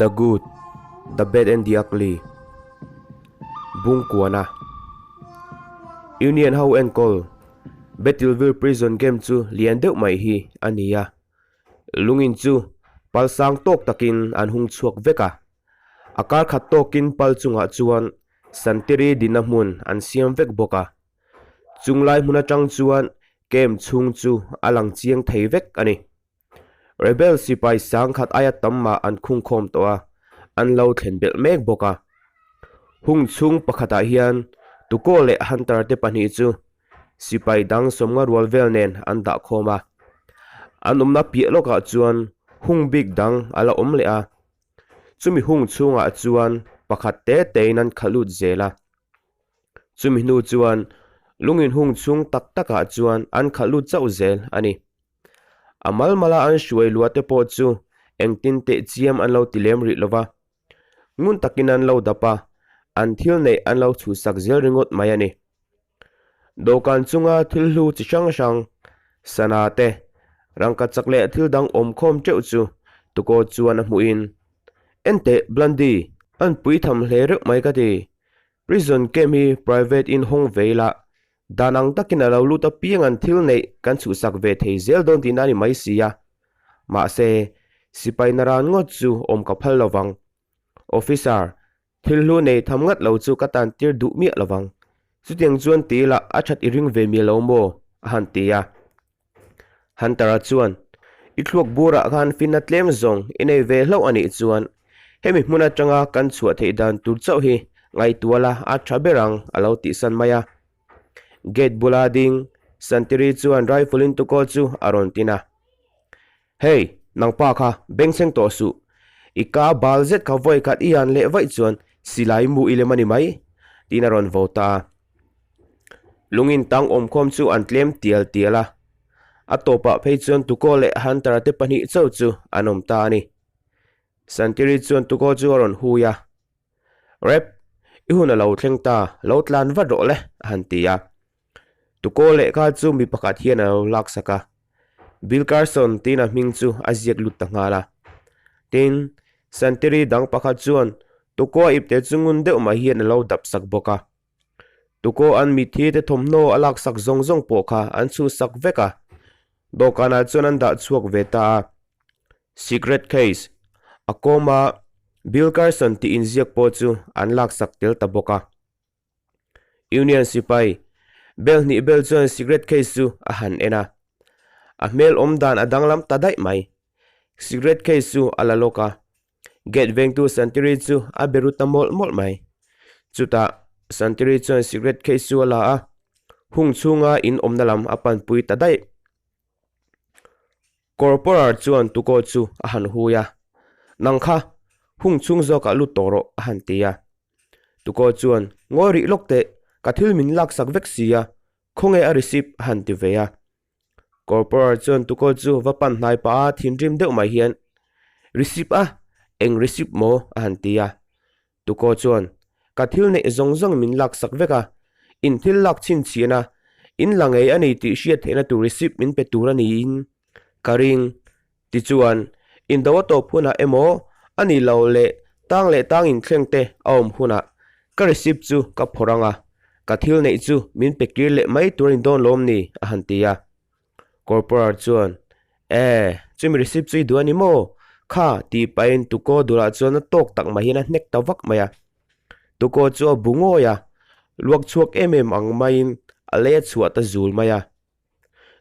The Good, The Bad and The Ugly, Bungkuana Union ho enkawl Battleville Prison Camp chu lian deuh mai hi a ni a, lungin chu pal sang tawk takin an hung chhuak vek a, a kar khat tawkin pal chungah chuan Santiri dinna hmun an siam vek bawk a. Chung lai hmun atang chuan camp chhung chu a lang chiang thei vek a ni. Rebel sipai sangkhat aia tam mah an khungkhawm tawh a, an lo thlen belh mek bawk a. Hung chhung pakhatah hian Tukaw leh Hunter te pahnih chu sipai dang sawmnga rual vel nen an dah khawm a. An awmna piah lawkah chuan hung bik dang a la awm leh a. Chumi hung chhungah chuan pakhat te tein an khalh lut zel a. Chumi hnu chuan lungin hung chhung tak takah chuan an khalh lut chauh zel a ni. A mal mala an hruai lua te pawh chu engtin teh chiam an lo ti lem rih lova, ngun takin an lo dap a, an thil neih an lo chhuhsak zel ringawt mai a ni. Dawhkan chunga thil hlu chi hrang hrang, sana te, rangka chak leh thil dang awm khawm teuh chu tukaw chuan a hmuhin, Enteh Blondie, an pui tham hle reuh mai ka ti. Prison camp hi private in hawng ve ila, dan ang takin a lo lut apiang an thil neih kan chhuhsak ve thei zel dawn tihna a ni mai si a. Mahse, sipai naran ngawt chu awm ka phal lovang. Officer, thil hlu nei tham ngat lo chu ka tan tir duh miah lovang. Chutiang chuan ti ila a that i ring ve miah lo maw? a han ti a. Hunter-a chuan, I thluak burah khan finna tlem zawng i nei ve hlauh a nih chuan hemi hmun atanga kan chhuah theih dan tur chauh hi ngaihtuah la a tha ber ang a lo tihsan mai a. Gate bula ding Santiri chuan rifle in tukaw chu a rawn tin a. Hey, nangpa kha bengchheng tawh suh. I ka bal zet kha vawi khat i han leh vaih chuan silai mu i lem a ni mai, tiin a rawn vo ta a. Lungin tang awmkhawm chu an tlem tial tial a, a tawpah phei chuan Tukaw leh Hunter-a te pahnih chauh chu an awm ta a ni. Santiri chuan Tukaw chu a rawn hui a, Rep, i hun a lo thleng ta, lo tlan vat rawh le, a han ti a. Tukaw lehkha chu mi pakhat hian a lo laksak a, Bill Carson tiin a hming chu a ziak lut ta nghal a. Tin, Santiri dang pakhat chuan Tukaw a ipte chu ngun deuh mai hian a lo dap sak bawk a. Tukaw an mitthi te thawmhnaw a laksak zawng zawng pawh kha an chhuhsak vek a, dawhkanah chuan an dah chhuak ve ta a. Secret case, a kawma Bill Carson tih inziak pawh chu an laksak tel ta bawk a. Union sipai bel hnih bel chuan secret case chu a han en a, a hmel awm dan a danglam ta daih mai. Secret case chu a la lawk a, Gate vengtu Santiri chu a be ru ta mawlh mawlh mai. Chutah Santiri chuan cigarette case chu a la a, hung chhunga in awmna lam a panpui ta daih. Corporal chuan tukaw chu a han hui a, Nang kha, hung chhung zawkah lut tawh rawh a han ti a. Tukaw chuan, Ngawi rih lawk teh, ka thil min laksak vek si a, khawnge a receipt a han ti ve a. Corporal chuan tukaw chu va pan hnai pah a thinrim deuh mai hian, Receipt a? Eng receipt maw? a han ti a. Tukaw chuan, Ka thil neih zawng zawng min lak sak vek a, in thil lak chhinchhian a, in la ngei a ni tih hriat theihna tur receipt min pe tur a niin ka ring. Tichuan, indo a tawp hunah emaw a ni lo leh tang leh tang inthleng te a awm hunah ka receipt chu ka phawrh ang a, ka thil neih chu min pe kir leh mai tur a ni dawn lawm ni? a han ti a. Corporal chuan, E, chumi receipt chu i duh a ni maw? Kha, tih pahin Tukaw dulah chuan a tawk tak mai hian a hnek ta vak mai a. Tukaw chu a bu ngawi a, luak chhuak em em ang maiin a lei a chhuah ta zul mai a.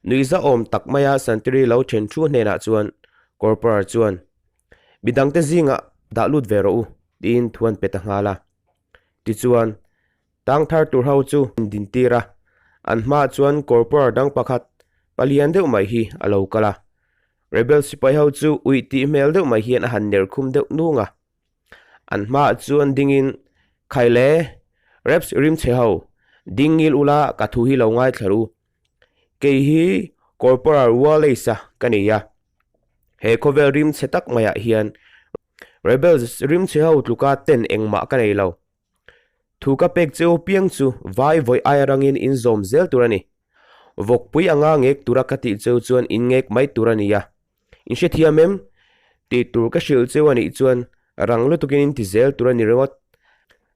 Nuihza awm tak maia Santiri lo then thu hnenah chuan Corporal chuan, Midangte zingah dah lut ve rawh u, tiin thu an pe ta nghal a. Tichuan, tang thar tur ho chu an dintir a, an hmaah chuan Corporal dang pakhat palian deuh mai hi a lo kal a. Rebel sipai ho chu uih tih hmel deuh mai hian a han ner khum deuh nung a. An hmaah chuan dingin, Khaile, Reps rimchhe ho, ding ngil ula ka thu hi lo ngaithla ru. Kei hi Corporal Wallace-a ka ni a, he khawvel rimchhe tak maiah hian Rebels rimchhe ho tluka ten engmah ka nei lo. Thu ka pek cheu piang chu vai vawi aia rangin in zawm zel tur a ni. Vawkpui anga ngek tura ka tih cheu chuan in ngek mai tur a ni a. In hrethiam em? Tih tur ka hrilh cheu a nih chuan Rang lutukin in ti zel tur a ni ringawt.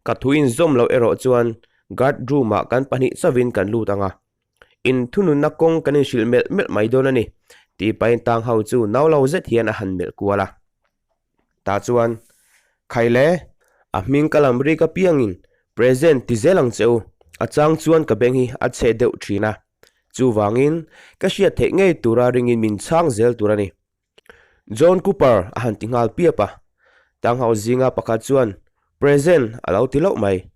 Ka thu inzawm loh erawh chuan guard room-ah kan pahnih chauhin kan lut ang a. Inthununna kawng kan inhrilh melh melh mai dawn a ni, tih pahin tang ho chu nau lo zet hian a han melh kual a. Tah chuan, Khai le, a hming ka lam rik apiangin present ti zel ang che u, a chang chuan ka beng hi a chhe deuh thin a, chuvangin ka hriat theih ngei tura ringin min chhang zel tur a ni. John Cooper a han ti nghal piap a, tang ho zinga pakhat chuan Present a lo ti loh mai.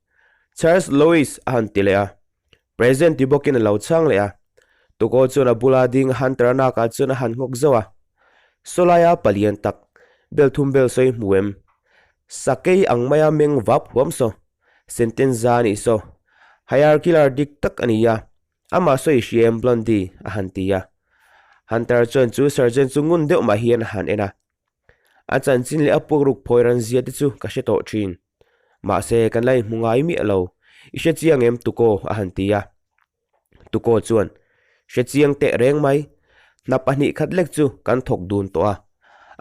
Charles Lewis a han ti leh a, Present ti bawkin a lo chhang leh a. Tukaw chuan a bula ding Hunter-a nakah chuan a han nghawk zauh a. Sawlaia palian tak, bel thum vel sawi hmu em? Sakei ang maia meng vap huam saw. Sentenza a nih saw. Hire killer dik tak a ni a, amah sawi hria em Blondie? a han ti a. Hunter chuan chu Sergeant chu ngun deuh mah hian a han en a. A chanchin leh a puakruk phawi ran zia te chu ka hre tawh thin. Mahse, kan la inhmu ngai miah lo. I hre chiang em Tukaw? a han ti a. Tukaw chuan, Hre chiang teh reng mai. Hna pahnih khat lek chu kan thawk dun tawh a.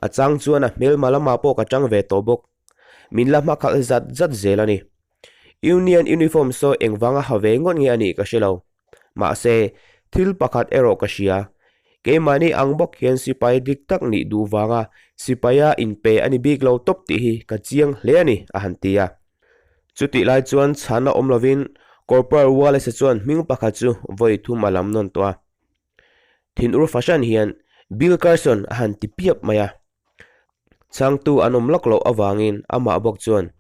A chang chuan a hmelma lamah pawh ka chang ve tawh bawk. Min la hmakhalh zat zat zel a ni. Union uniform saw engvanga ha ve ngawt nge a nih ka hre lo. Mahse, thil pakhat erawh ka hria. Keimahni ang bawk hian sipai dik tak nih duh vanga sipaia inpe a ni bik lo tawp tih hi ka chiang hle a ni, a han ti a. Chutih lai chuan chhana awm lovin Corporal Wallace-a chuan hming pakhat chu vawi thum a lam nawn tawh a. Thinur fahran hian Bill Carson a han ti piap mai a. Chhangtu an awm lawk loh avangin amah bawk chuan,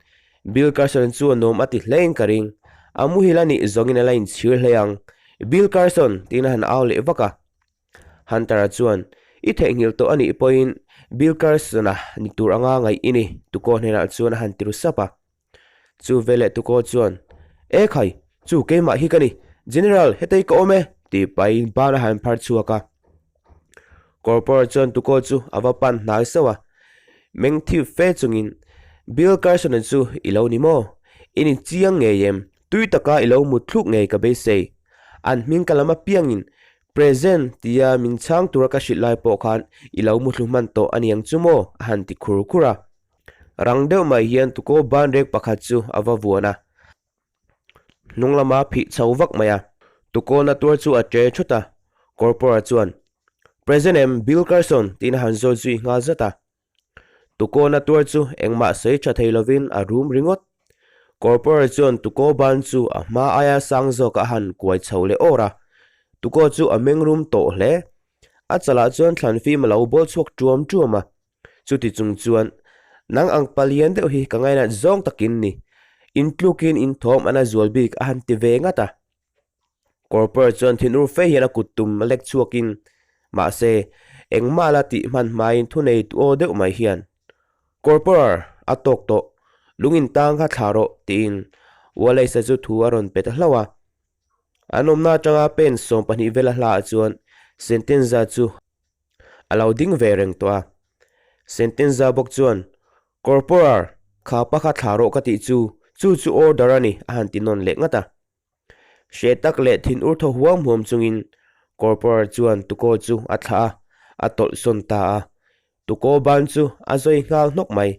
Bill Carson chu a nuam a ti hlein ka ring. A muhil a nih zawngin a la inchhir hle ang. Bill Carson! tiin a han au leh vak a. Hunter-a chuan, I theihnghilh tawh a nih pawhin Bill Carson-a ni tur anga ngaih i ni, Tukaw hnenah chuan a han ti ru sap a. Chu veleh Tukaw chuan, E khai, chu keimah hi ka ni, General, hetei ka awm e, tih pahin ban a han phar chhuak a. Corporal chuan Tukaw chu a va pan hnai sauh a, meng thip fe chungin, Bill Carson-a chu i lo ni maw? I ni chiang ngei em? Tui taka i lo mut thluk ngei ka beisei. An hming ka lam apiangin Present tia min chhang tura ka hrilh lai pawh khan i lo muthlu hman tawh a niang chu maw? a han ti khur khur a. Rang deuh mai hian tukaw banrek pakhat chu a va vuan a, hnung lama phih chho vak mai a. Tukaw na tuar chu a che thut a, Corporal chuan, Present em, Bill Carson? tiin a han zawt zui nghal zat a. Tukaw na tuar chu engmah sawi tha thei lovin a rum ringawt. Corporal chuan tukaw ban chu a hma aia sang zawkah a han kuai chho leh awr a, tukaw chu a meng rum tawh hle. A chalah chuan thlanfim a lo bawl chhuak ṭuam ṭuam a. Chuti chung chuan, Nang ang palian deuh hi ka ngainat zawng takin ni. Intlukin inthawm an a zual bik a han ti ve ngat a. Corporal chuan thinur fe hian a kut tum a lek chhuakin, mahse, engmah la tih hman hmain thunei tu aw deuh mai hian, Corporal, a tawk tawh, lung intang kha thlah rawh, tiin Wallace-a chu thu a rawn pe ta hlauh a. An awmna atanga pen 12 vela hlaah chuan Sentenza chu A lo ding ve reng tawh a. Sentenza bawk chuan, Corporal, kha pa kha thlah rawh ka tih chu, chu chu order a ni, a han ti nawn leh ngat a. Hreh tak leh thin ur thaw huam huam chungin Corporal chuan tukaw chu a thlah a, a tawlh sawn ta a. Tukaw ban chu a zawi nghal hnawk mai.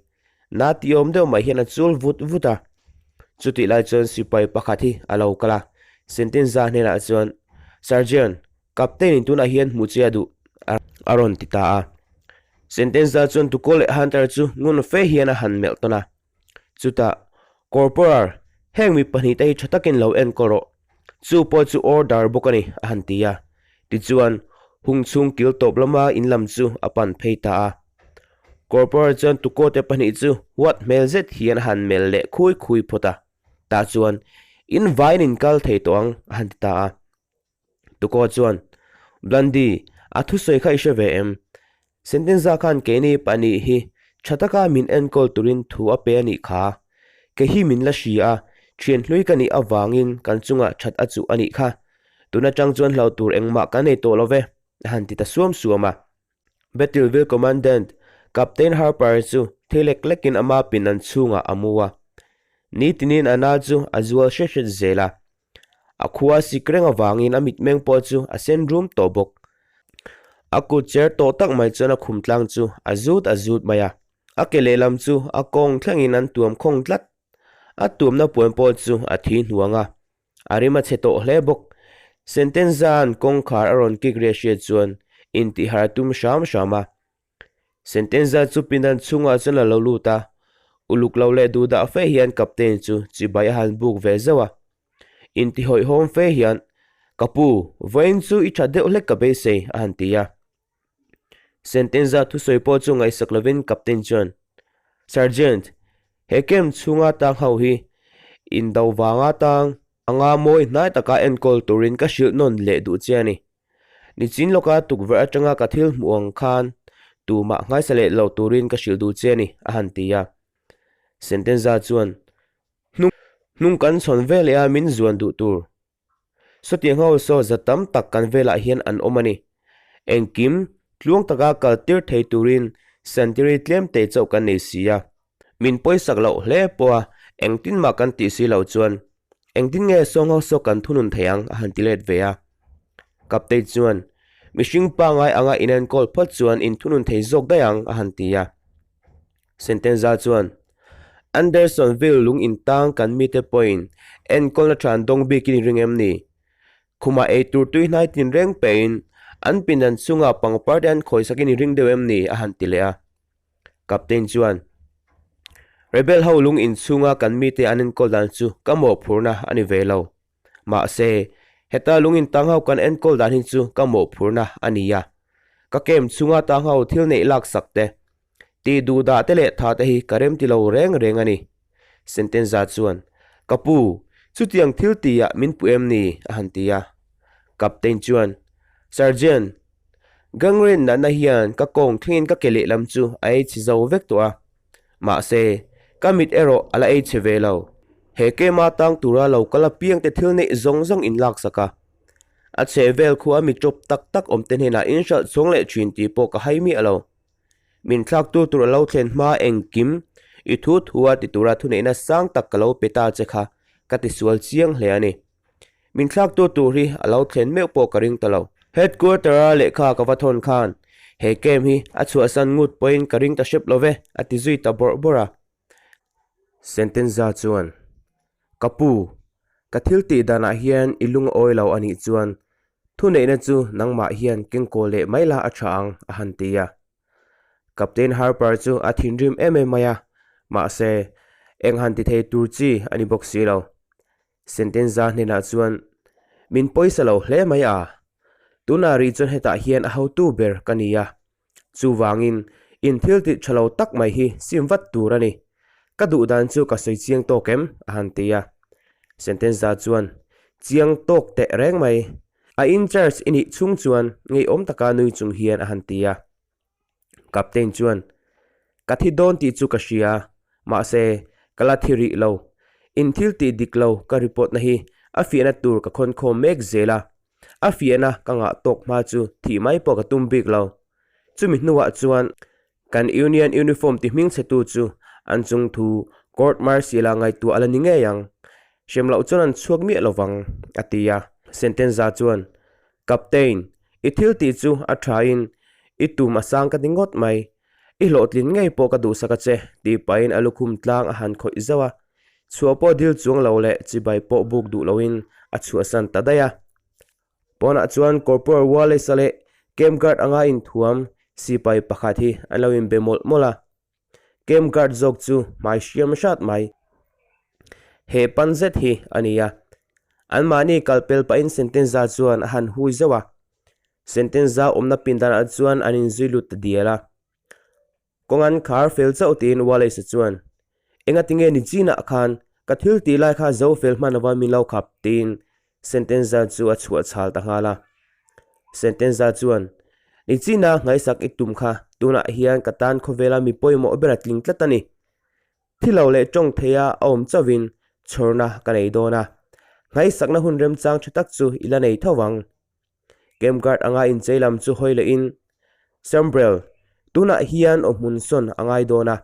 Na ti awm deuh mai hian a chul vut vut a. Chutih lai chuan sipai pakhat hi a lo kal a, Sentenza hnenah chuan, Sergeant, Captain in tunah hian hmuh che a duh a rawn ti ta a. Sentenza chuan Tukaw leh Hunter chu ngun fe hian a han melh tawn a. Chutah, Corporal, heng mi pahnihte hi tha takin lo enkawl rawh. Chu pawh chu order bawk a ni, a han ti a. Tichuan, hung chhung kil tawp lama in lam chu a pan phei ta a. Corporal chuan Tukaw te pahnih chu huat hmel zet hian a han melh leh khui khui phawt a. Tah chuan, In vaiin in kal thei tawh ang, a han ti ta a. Tukaw chuan, Blondie, a thusawi kha i hre ve em? Sentenza khan keini pahnih hi tha taka min enkawl turin thu a pe a nih kha. Kei hi min la hri a, thian hlui ka nih avangin kan chungah that a chuh a nih kha. Tun atang chuan hlau tur engmah kan nei tawh lo ve, a han ti ta suam suam a. Battleville Commandant, Captain Harper chu thei lek lekin ama pinan chhungah a mu a. Nitinin a na chu a zual hret hret zel a. A khua sik reng avangin a mitmeng pawh chu a sen rum tawh bawk. A kut cher tawh tak mai chuan a khum tlang chu a zut a zut mai a. A ke lehlam chu a kawng thlengin an tuam khawng tlat. A tuamna puan pawh chu a thi hnuang a, a rim a chhe tawh hle bawk. Sentenza-a'n kawngkhar a rawn kik riat hriat chuan intihhar a tum hram hram a. Sentenza chu pindan chhungah chuan a lo lut a, uluk lo leh duhdah fe hian Captain chu chibai a han buk ve zauh a. Intihawihawm fe hian, Ka pu, vawiin chu i tha deuh hlek ka beisei, a han ti a. Sentenza thusawi pawh chu ngaihsak lovin Captain chuan, Sergeant, he camp chhunga tang ho hi indo vanga tang anga mawi hnai taka enkawl turin ka hrilh nawn leh duh che a ni. Nichin lawka tukverh atanga ka thil hmuh ang khan tumah nghaisa leh lo turin ka hrilh duh che a ni, a han ti a. Sentenza chuan, Hnung hnung kan chhawn veleh a min zuan duh tur. Sawtiang ho saw za tam tak kan velah hian an awm a ni. Engkim tluang taka kal tir thei turin santiri tlem te chauh kan nei si a. Min pawisak loh hle pawh a engtin mah kan tih si loh chuan engtin nge sawng ho saw kan thunun thei ang a han ti let ve a. Kaptei chuan mihring pangai anga inenkawl phawt chuan inthunun thei zawk daih ang a han ti a. Sentenza chuan, Andersonville lung intang kan mite pawhin enkawlna than dawng bikin i ring em ni? Khumah ei tur tui hnai tinreng pehin an pindan chungah pangpar te an khawisakin i ring deuh em ni? a han ti leh a. Captain chuan, Rebel ho lung inchhunga kan mite an enkawl dan chu ka mawhphurhna a ni ve lo. Mahse, heta lung intang ho kan enkawl dan hi chu ka mawhphurhna a ni a. Ka camp chhunga tang ho thil neih laksak te, tih duh dah te leh tha te hi ka rem ti lo reng reng a ni. Sentenza chuan, Ka pu, chutiang thil tihah min puh em ni? a han ti a. Captain chuan, Sergeant, gangrene natna hian ka kawng thlengin ka ke lehlam chu a ei chhe zo vek tawh a. Mahse, ka mit erawh a la ei chhe ve lo. He kema tang tura lo kal apiang te thil neih zawng zawng in laksak a. A chhe vel khu a mi tawp tak tak awm te hnenah in hralh chhuang leh thin tih pawh ka hai miah lo. Min thlaktu tur a lo thlen hma engkim i thu thu a ti tura thuneihna sang tak ka lo pe ta che kha ka tisual chiang hle a ni. Min thlaktu tur hi a lo thlen meuh pawh ka ring ta lo. Headquarter-a lehkha ka va thawn khan he camp hi a chhuahsan ngut pawhin ka ring ta hrep lo ve, a ti zui ta bawrh bawrh a. Sentenza chuan, Ka pu, ka thil tih danah hian i lung awi lo a nih chuan thuneihna chu nangmah hian kengkawl leh mai la a tha ang, a han ti a. Captain Harper chu a thinrim em em mai a, mahse, eng han ti thei tur chi a ni bawk si lo. Sentenza hnenah chuan, Min pawisa lo hle mai a, tunah rih chuan hetah hian a hotu ber ka ni a, Chuvangin, in thil tih tha lo tak mai hi sim vat tur a ni. Ka duh dan chu ka sawi chiang tawk em? a han ti a. Sentenza chuan, Chiang tawk teh reng mai. A in charge i nih chhung chuan ngeiawm taka nui chung hian a han ti a. Captain chuan, Ka thi dawn tih chu ka hria, mahse, ka la thi rih lo. In thil tih dik lo ka report na hi a fiahna tur ka khawn khawm mek zel a. A fiahna ka ngah tawk hma chu thih mai pawh ka tum bik lo. Chumi hnuah chuan kan Union uniform ti hming chhetu chu an chung thu court martial-a ngaihtuah a la ni ngei ang. Hrem loh chuan an chhuak miah lo vang, a ti a. Sentenza chuan, Captain, i thil tih chu a thain i tum a sang ka ti ngawt mai. I hlawhtlin ngei pawh ka duhsak a che, tih pahin a lukhum tlang a han khawih zauh a. Chhuah pawh dil chuang lo leh chibai pawh buk duh loin a chhuahsan ta daih a. Pawnah chuan Corporal Wallace-a leh Camp Guard anga inthuam sipai pakhat hi an lo inbe mawlh mawlh a. Camp Guard zawk chu hmai hriam hrat mai. He pan zet hi a ni a. Anmahni kalpel pahin Sentenza chuan a han hui zauh a. Sentenza awmna pindanah chuan an inzui lut ta dial a. Kawng an khar fel chauh tiin Wallace-a chuan, Engati nge ni chinah khan ka thil tih lai kha zo fel hman lova min lo khap? tiin Sentenza chu a chhuah chhal ta nghal a. Sentenza chuan, Ni china ngaihsak i tum kha tunah hian ka tan khawvela mi pawimawh ber a tling tlat a ni. Thi lo leh tawng theia a awm chauhin chhawrna ka nei dawn a, ngaihsakna hun remchang tha tak chu i la nei tho vang. Camp guard anga inchei lam chu hawi lehin, Sambrel, tunah hian aw hmun sawn a ngai dawn a.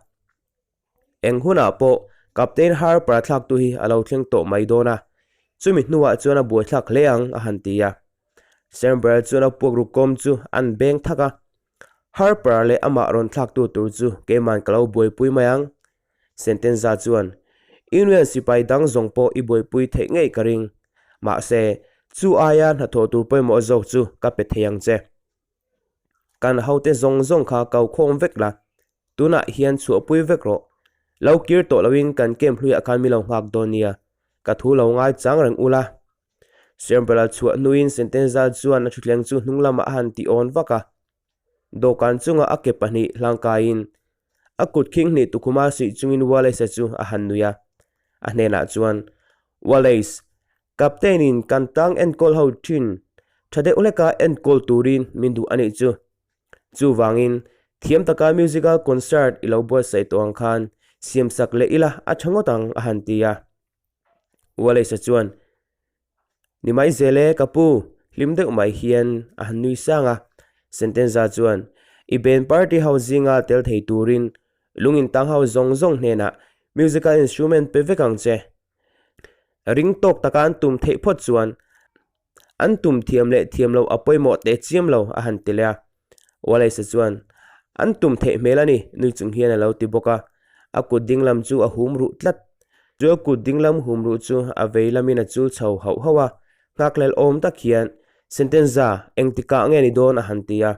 Eng hunah pawh Captain Harper-a thlaktu hi a lo thleng tawh mai dawn a, chumi hnuah chuan a buaithlak hle ang, a han ti a. Sambrel chuan a puakruk kawm chu an beng thak a. Harper leh amah rawn thlaktu tur chu keiman ka lo buaipui mai ang. Sentenza chuan, Union sipai dang zawng pawh i buaipui theih ngei ka ring. Mahse, chu aia hnathawh tur pawimawh zawk chu ka pe thei ang che. Kan hote zawng zawng kha ko khawm vek la, tunah hian chhuahpui vek rawh. Lo kir tawh loin kan camp hluiah khan mi lo nghak dawn nia, ka thu lo ngai chang reng ula. Siambrela chhuah hnuin Sentenza chuan a thutthleng chu hnung lamah a han ti awn vak a. Dawhkan chungah a ke pahnih hlangkaiin a kut khing hnih tukhuma suih chungin Wallace-a chu a han nui a. A hnenah chuan, Wallace, Captain-in kan tang enkawl ho thin tha deuh hleka enkawl turin min duh a nih chu. Chuvangin, thiam taka musical concert i lo buatsaih tawh ang khan siamsak leh ila a tha ngawt ang, a han ti a. Wallace-a chuan, Ni mai zel e, ka pu, hlim deuh mai hian a han nui sang a. Sentenza chuan, I band party ho zinga tel thei turin lungintang ho zawng zawng hnenah musical instrument pe vek ang che. Ring tawk taka an tum theih phawt chuan an tum thiam leh thiam loh a pawimawh teh chiam lo, a han ti leh a. Wallace-a chuan, An tum theih hmel a ni, nui chung hian a lo ti bawk a. A kut ding lam chu a hum ruh tlat. Chu a kut ding lam hum ruh chu a vei lamin a chul chho hauh hauh a. Nghakhlel awm tak hian, Sentenza, engtikah nge ni dawn? a han ti a.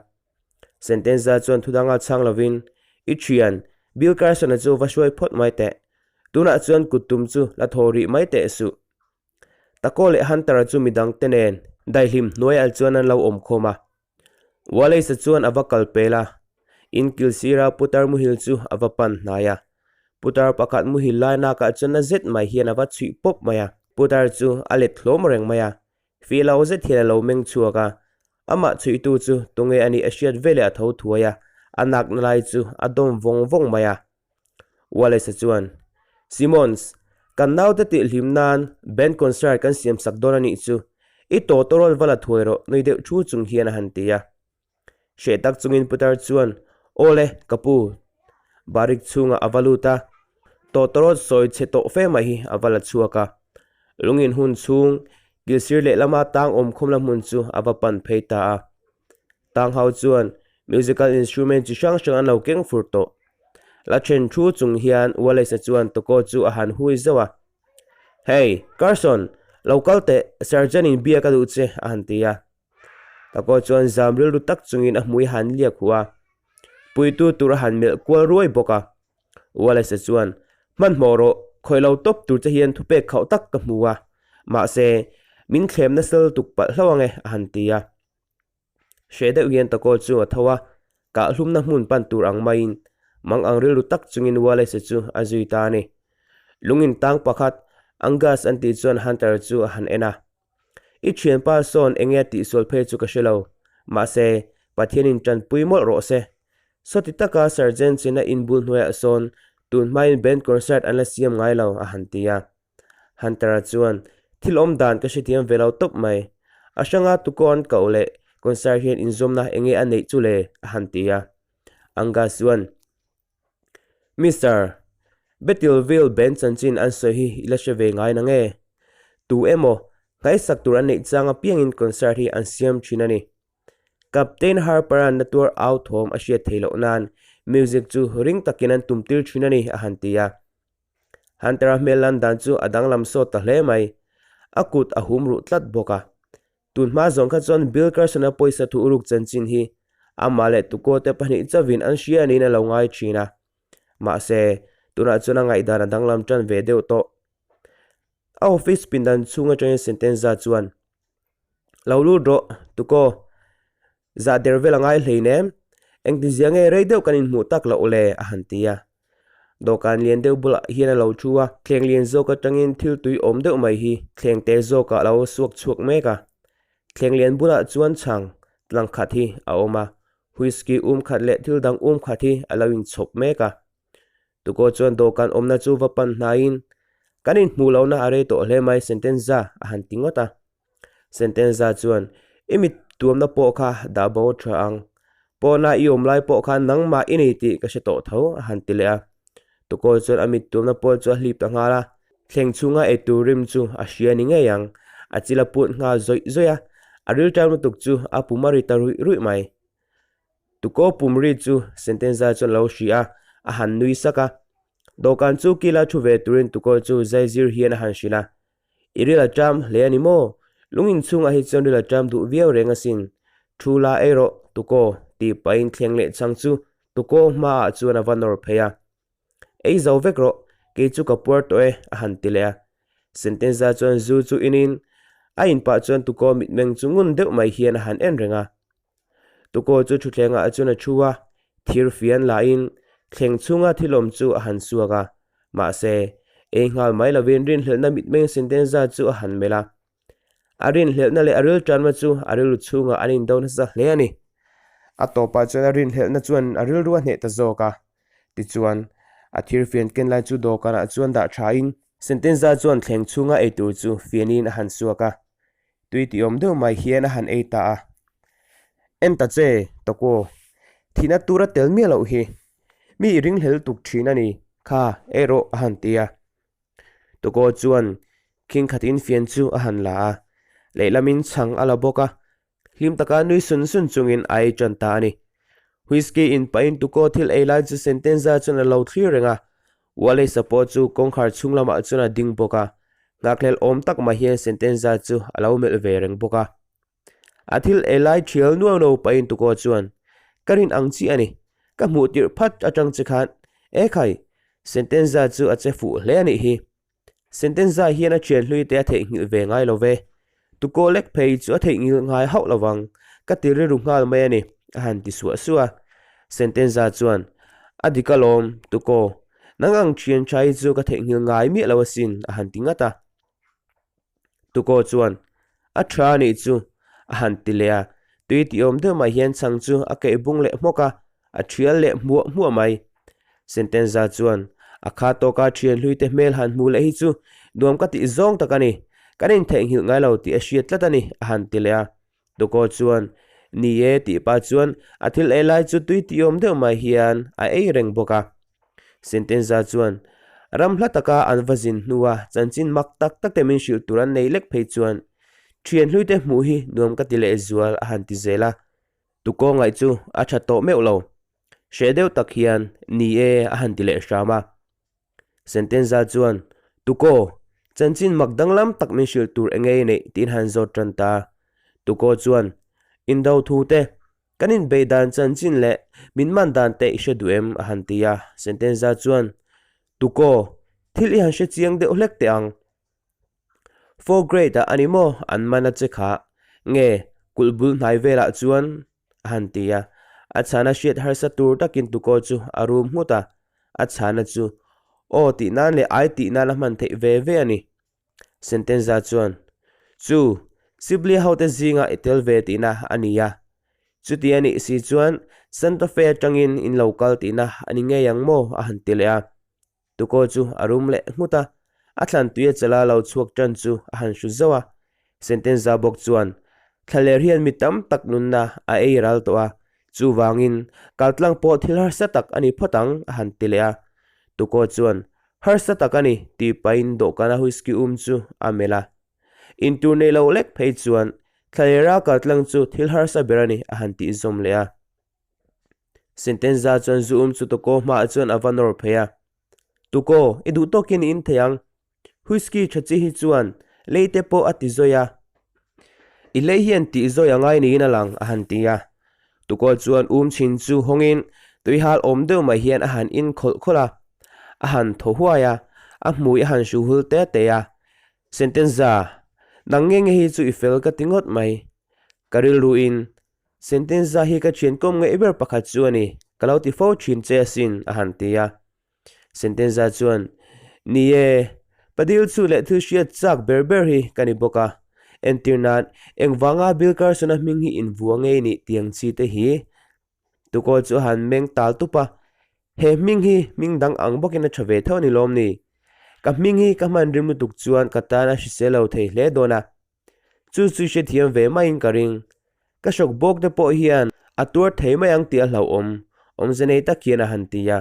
Sentenza chuan thu danga chhang lovin, I thian, Bill Carson-a chu va hruai phawt mai teh. Tunah chuan kut tum chu la thaw rih mai teh suh. Taco leh Hunter-a chu midangte nen daihlim hnuaiah chuan an lo awm khawm a. Wallace-a chuan a va kal pel a, inkil sira putar muhil chu a va pan hnai a. Putar pakhat muhil lai nakah chuan na zet mai hian a va chhuih pawp mai a. Putar chu a let hlawm reng mai a, fih lo zet hian a lo meng chhuak a. Amah chhuihtu chu tunge a nih a hriat veleh a tho thuai a, a nakna lai chu a dawm vawng vawng mai a. Wallace-a chuan, Simmons, kan naute tihhlim nan band concert kan siam sak dawn a nih chu. I tawtawrawl va la thuai rawh, nui deuh thu chung hian a han ti a. Hreh tak chungin putar chuan, Aw le, ka pu. Barrick chhungah a va lut a, tawtawrawl sawi chhe tawh fe mai hi a va la chhuak a. Lungin hun chhung kilsir lehlama tang awmkhawmna hmun chu a va pan phei ta a. Tang ho chuan musical instrument chi hrang hrang an lo keng fur tawh. La then thu chung hian Wallace-a chuan Toko chu a han hui zauh a. Hey, Carson, lo kal teh, Sergeant-in bia ka duh che, a han ti a. Toko chuan zam rilru tak chungin a hmui a han liak huh a. Puitu tur a han melh kual ruai bawk a. Wallace-a chuan, Hmanhmawh rawh, khawih lo tawp tur che hian thupek khauh tak ka hmu a. Mahse, min thlem nasa lutuk palh hlauh ange, a han ti a. Hreh deuh hian Takaw chu a tho a, kahhlumna hmun pan tur ang maiin mang ang rilru tak chungin Wallace-a chu a zui ta a ni. Lungin tang pakhat, Angus an tih chuan Hunter chu a han en a. I thianpa sawn enge a tihsual phei chu ka hre lo, mahse, Pathianin tanpui mawlh rawh se. Sawti taka Sergeant chena inbul hnuaiah sawn tun hmain band concert an la siam ngai lo, a han ti a. Hunter-a chuan, Thil awm dan ka hrethiam ve lo tawp mai. A hranga tukaw an koh leh concert hian inzawmna enge a neih chu le? a han ti a. Angus chuan, Mister, Bettyville band chanchin an sawi hi i la hre ve ngai nange? Tu emaw, nghaisak tur an neih chang apiangin concert hi an siam thin a ni. Captain Harper-a na tuar au thawm a hriat theih loh nan music chu ring takin an tumtir thin a ni, a han ti a. Hunter-a hmel lan dan chu a danglam sawt ta hle mai. A kut a hum ruh tlat bawk a. Tun hma zawng kha chuan Bill Carson-a pawisa thu uruk chanchin hi amah leh Tukote pahnih chauhin an hria niin a lo ngai thin a. Mahse, tunah chuan a ngaihdan a danglam tan ve deuh tawh. A office pindan chhung atangin Sentenza chuan, Lo lut rawh, Tuko. Zah der vel a ngai hlein em? Engtizia nge rei deuh kan inhmuh tak loh le? a han ti a. Dawhkan lian deuh bulah hian a lo thu a, thleng lian zawk atangin thil tui awm deuh mai hi thleng te zawkah a lo suak chhuak mek a. Thleng lian bulah chuan chhang tlang khat hi a awm a, whisky um khat leh thil dang um khat hi a lo inchhawp mek a. Tukaw chuan dawhkan awmna chu va pan hnaiin, Kan inhmuh lohna a rei tawh hle mai Sentenza a han ti ngawt a. Sentenza chuan, I mit tuamna pawh kha dah bo tha ang. Pawna i awm lai pawh khan nangmah i nei tih ka hre tawh tho, a han ti leh a. Tukaw chuan a mit tuamna pawh chu a hlip ta nghal a. Thleng chhunga eitur rim chu a hria ni ngei ang. A chil a put nghal zawih zawih a, a rilṭam lutuk chu a pum a ri ta ruih ruih mai. Tukaw pum ri chu Sentenza chuan a lo hria a, a han nui sak a. Dawhkan chu kila thu ve turin Tukaw chu zaizir hian a han hrilh a. I ril a ṭam hle a ni maw? Lung inchhungah hi chuan ril a ṭam duh viau reng asin. Thu la ei rawh, Tukaw, tih pahin thleng leh chang chu Tukaw hmaah chuan a va nawr phei a. Ei zo vek rawh, kei chu ka puar tawh e, a han ti leh a. Sentenza chuan zu chu inin a in pah chuan Tukaw mitmeng chu ngun deuh mai hian a han en reng a. Tukaw chu thutthlengah chuan a thu a, thir fian lahin thleng chhunga thil awm chu a han suak a. Mahse, ei nghal mai lovin rinhlelhna mitmeng Sentenza chu a han melh a. A rinhlelhna leh a rilṭanna chu a rilru chhungah an indo nasa hle a ni. A tawpah chuan a rinhlelhna chuan a rilru a hneh ta zawk a. Tichuan, a thir fian ken lai chu dawhkanah chuan dah thain Sentenza chuan thleng chhunga eitur chu fianin a han suak a. Tui ti awm deuh mai hian a han ei ta a. En ta che, Tawkaw. Thihna tur a tel miah loh hi. Mi i ringhlel tuk thin a ni, kha ei rawh a han ti a. Tawkaw chuan khing khatin fian chu a han la a, lehlamin chhang a la bawk a, hlim taka nui sun sun chungin a ei tan ta a ni. Whisky in pahin Tukaw thil ei lai chu Sentenza chuan a lo thlir reng a, Wallace-a pawh chu kawngkhar chhung lamah chuan a ding bawk a, nghakhlel awm tak mai hian Sentenza chu a lo melh ve reng bawk a. A thil ei lai thial nuau no pahin Tukaw chuan, Ka rin ang chiah a ni, ka hmuh tirh phat atang che khan, Ekhai, Sentenza chu a che fuh hle a nih hi. Sentenza hian a thian hlui te a theihnghilh ve ngai lo ve. Tukaw lek phei chu a theihnghilh ngai hauh lo vang, ka ti rilru nghal mai a ni, a han ti suah suah a. Sentenza chuan, A dik alawm, Tukaw, nang ang thian tha hi chu ka theihnghilh ngai miah lo asin, a han ti ngat a. Tukaw chuan, A tha a nih chu, a han ti leh a. Tui tih awm deuh mai hian chhang chu a keih bung leh hmawk a, a thial leh hmuah hmuah mai. Sentenza chuan, A kha tawka thian hlui te hmel han hmuh leh hi chu nuam ka tih zawng tak a ni. Kan intheihnghilh ngai lo tih a hriat tlat a ni, a han ti leh a. Tukaw chuan, Ni e tih pa chuan a thil ei lai chu tui tih awm deuh mai hian a ei reng bawk a. Sentenza chuan, Ram hla taka an va zin hnua chanchin mak tak tak te min hrilh tur an nei lek phei chuan thian hlui te hmuh hi nuam ka ti leh zual a han ti zel a. Tukaw ngaih chu a tha tawh meuh lo. Hreh deuh tak hian, Ni e a han ti leh hram a. Sentenza chuan, Tukaw, chanchin mak danglam tak min hrilh tur eng ngei neih tiin han zawt tan ta. Tukaw chuan, Indo thu te, kan inbeih dan chanchin leh min man dan te i hre duh em? a han ti a. Sentenza chuan, Tukaw, thil i han hre chiang deuh hlek teh ang. Four grade ah a ni maw an man a che kha? Nge, kulh bul hnai velah chuan? a han ti a. A chhana hriat harsa tur takin Tukaw chu a rum nghut a. A chhana chu, Aw tih nan leh ai tih nan a hman theih ve ve a ni. Sentenza chuan, Chu, Sibley hote zingah i tel ve tihna a ni a. Chuti a nih si chuan Santa Fe atangin in lo kal tihna a ni ngei ang maw? a han ti leh a. Tukaw chu a rum leh nghut a, a thlan tui a chala lo chhuak tan chu a han hru zauh a. Sentenza bawk chuan, Thlaler hian mi tam tak nunna a ei ral tawh a, chuvangin kaltlang pawh thil harsa tak a ni phawt ang, a han ti leh a. Tukaw chuan, Harsa tak a ni, tih pahin dawhkana whisky um chu a melh a. Intur nei lo lek phei chuan, Thlalera kaltlang chu thil harsa ber a ni, a han tih zawm leh a. Sentenza chuan zu um chu Tukaw hmaah chuan a va nawr phei a. Tukaw, i duh tawkin i in thei ang. Whisky tha chi hi chuan lei te pawh a ti zawi a. I lei hian tih zawi a ngai niin a lang, a han ti a. Tukaw chuan um chhin chu hawngin tuihal awm deuh mai hian a han in khawlh khawlh a. A han thaw huai a, a hmui a han hru hul te te a. Sentenza, nang nge nge hi chu i fel ka ti ngawt mai. Ka rilruin Sentenza hi ka thian kawm ngaih ber pakhat chu a ni, ka lo ti fo thin che asin, a han ti a. Sentenza chuan, Ni e, Padil chu leh thil hriat chak ber ber hi ka ni bawk a. Entir nan, engvanga Bill Carson-a hming hi invua ngei nih tiang chi te hi? Tukaw chu a han meng tal tup a, He hming hi hming dang ang bawkin a tha ve tho a ni lawm ni? Ka hming hi ka hman rim lutuk chuan ka tan a hrisel lo thei hle dawn a. Chu chu hrethiam ve maiin ka ring. Ka hrawk bawk te pawh hian a tuar thei mai ang tih a hlauhawm, awmze nei tak hian a han ti a.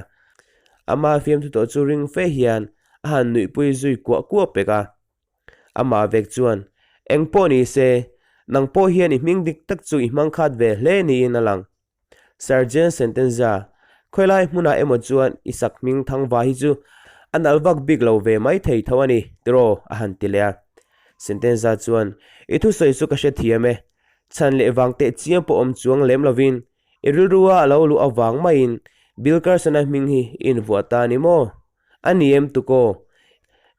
Ama fiamthu tawh chu ring fe hian a han nuihpui zui kuah kuah pek a. Amah vek chuan, Eng pawh ni se, nang pawh hian i hming dik tak chu i hmang khat ve hle niin a lang. Sergeant Sentenza, Khawilai hmunah emaw chuan i sak hming thangva hi chu a nalh vak bik lo ve mai thei tho a ni, tiraw? a han ti leh a. Sentenza chuan, I thusawi chu ka hrethiam e. Chhan leh vang teh chiam pawh awm chuang lem lovin i rilrua a lo luh avang maiin Bill Carson-a hming hi i invuah ta a ni maw? A ni em tukaw?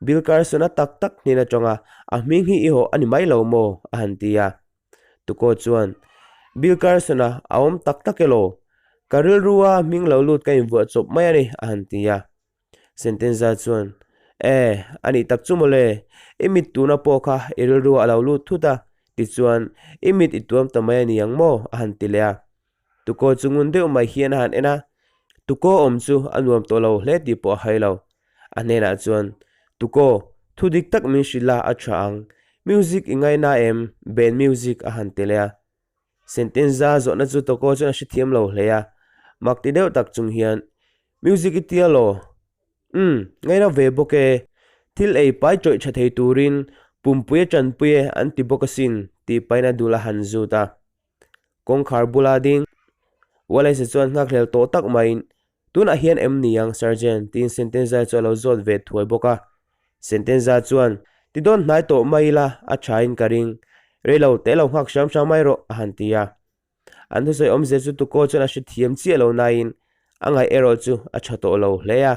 Bill Carson-a tak tak hnen atanga a hming hi i hawh a ni mai lo maw? a han ti a. Tukaw chuan, Bill Carson-a a awm tak tak elaw? Ka rilrua hming lo lut ka invuah chawp mai a ni, a han ti a. Sentenza chuan, E, a nih tak chu mawle, i mit tuna pawh kha i rilru a lo lut thut a, tichuan i mit i tuam ta mai a ni ang maw? a han ti leh a. Tukaw chu ngun deuh mai hian a han en a, tukaw awm chu a nuam tawh lo hle tih pawh a hai lo. A hnenah chuan, Tukaw, thu dik tak min hrilh la a tha ang, music i ngaina em? Band music a han ti leh a. Sentenza zawhna chu Toko chuan a hrethiam lo hle a, mak ti deuh tak chung hian, Music i tia law? Umm, ngaina ve bawk e. Thil ei pai tawih tha thei turin pumpui a tanpui e an ti bawk asin tih pahin a dul a han zut a. Kawngkhar bula ding Wallace-a chuan nghakhlel tawh tak maiin Tunah hian em ni ang, Sergeant? tiin Sentenza chu a lo zawt ve thuai bawk a. Sentenza chuan, Ti dawn hnai tawh mai ila, a thain ka ring. Rei lo teh lo nghak hram hram mai rawh, a han ti a. An thusawi awmzia chu Tukaw chuan a hrethiam chiah lo nain a ngaih erawh chu a tha tawh lo hle a.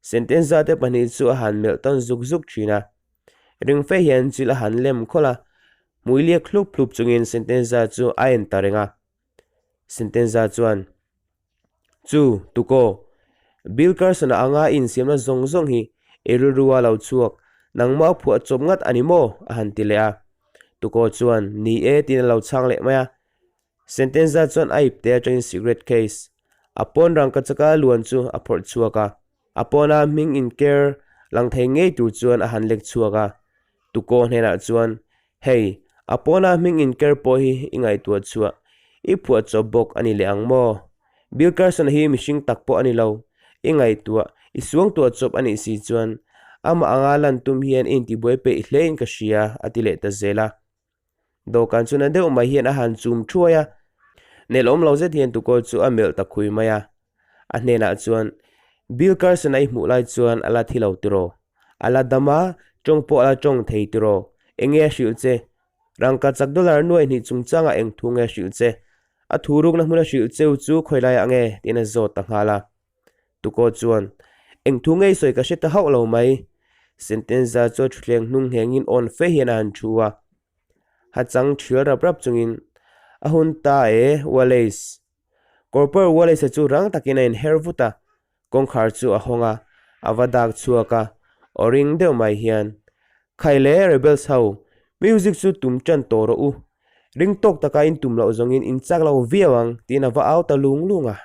Sentenza te pahnih chu a han melh tawn zuk zuk thin a. Ring fe hian chil a han lem khawlh a, hmui liak hlup hlup chungin Sentenza chu a en ta reng a. Sentenza chuan, Chu, tukaw, Bill Carson-a anga i insiamna zawng zawng hi i rilrua lo chhuak, nangmah phuah chawp ngat a ni maw? a han ti leh a. Tukaw chuan, Ni e, tiin a lo chhang leh mai a. Sentenza chuan a ipte atangin cigarette case, a pawn rangka chaka luan chu a phawrh chhuak a. A pawna hming inker lang thei ngei tur chuan a han lek chhuak a. Tukaw hnenah chuan, Hei, a pawna hming inker pawh hi i ngaihtuah chhuah, i phuah chawp bawk a ni leh ang maw? Bill Carson hi mihring tak pawh a ni lo, i ngaihtuah, i suangtuah chawp a nih si chuan, amah anga lan tum hian i intibuai peih hlein ka hria, a ti leh ta zel a. Dawhkan chu na deuh mai hian a han chum thuai a, nelawm lo zet hian tukawl chu a melh ta khui mai a. A hnenah chuan, Bill Carson a i hmuh lai chuan a la thi lo tiraw? A la dam a, tawng pawh a la tawng thei tiraw? Eng nge a hrilh che? Rangka chak dollar nuai hnih chungchangah eng thu nge a hrilh che? A thu rukna hmun a hrilh cheu chu khawi laiah nge? tiin a zawt ta nghal a. Tukaw chuan, Eng thu nge i sawi ka hre ta hauh lo mai. Sentenza chu a thutthleng hnung nghengin awn fe hian a han thu a. Hachang thial rap rap chungin, A hun ta e, Wallace. Corporal Wallace-a chu rang takin a inher vut a, kawngkhar chu a hawng a, a va dak chhuak a, aw ring deuh mai hian, Khai le, Rebels ho, music chu tum tan tawh rawh u. Ring tawk taka in tum loh zawngin in chak lo viau ang, tiin a va au ta lung lung a.